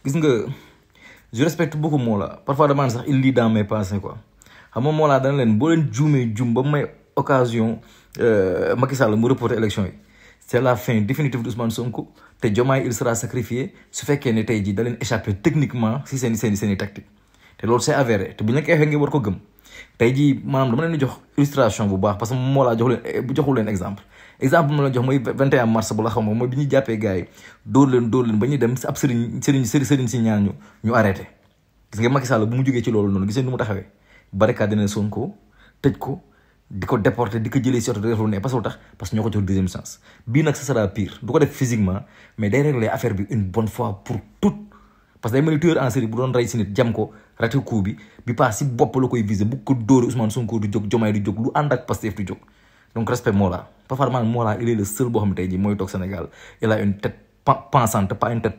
gis nga je respecte beaucoup Mollah parfois dama sax il lit dans mes pensées quoi xam nga Mollah dana leen boo leen juumee juum ba may occasion Macky Sall mu reporter élection yi c'est la fin définitive d'Ousmane Sonko te Diomaye il sera sacrifié su fekkee ne tey jii da leen échappé techniquement si seen tactique te loolu c'est avéré te bu ñu la ko waxee ngeen war ko gëm tey jii maanaam dama leen di jox illustration bu baax parce que Mollah joxul leen exemple bu ma la jox mooy 21 mars bu la xam mooy bi ñuy jàppee gars yi dóor leen ba ñuy dem si ab sëriñ si ñaan ñu arrêté gis nga Macky Sall bu mu jógee ci loolu noonu gis ngeen nu mu taxawee barricade ne Sonko tëj ko di ko déporté di ko jëlee si oto di def lu ne parce que lu tax parce que ñoo ko jox deuxième chance bii nag ce sera pire du ko def physiquement mais day régler affaire bi une bonne fois pour toutes parce que day mel ni tueur en série bu doon rey si nit jam ko raté coup bi pas si bopp la koy visé bu ko dóore Ousmane Sonko du jóg Diomaye du jóg lu ànd ak Pastef du jóg donc respect Mollah parfois Mollah il est le seul boo xam ne tey jii mooy toog Sénégal il a une tête pensante pas une tête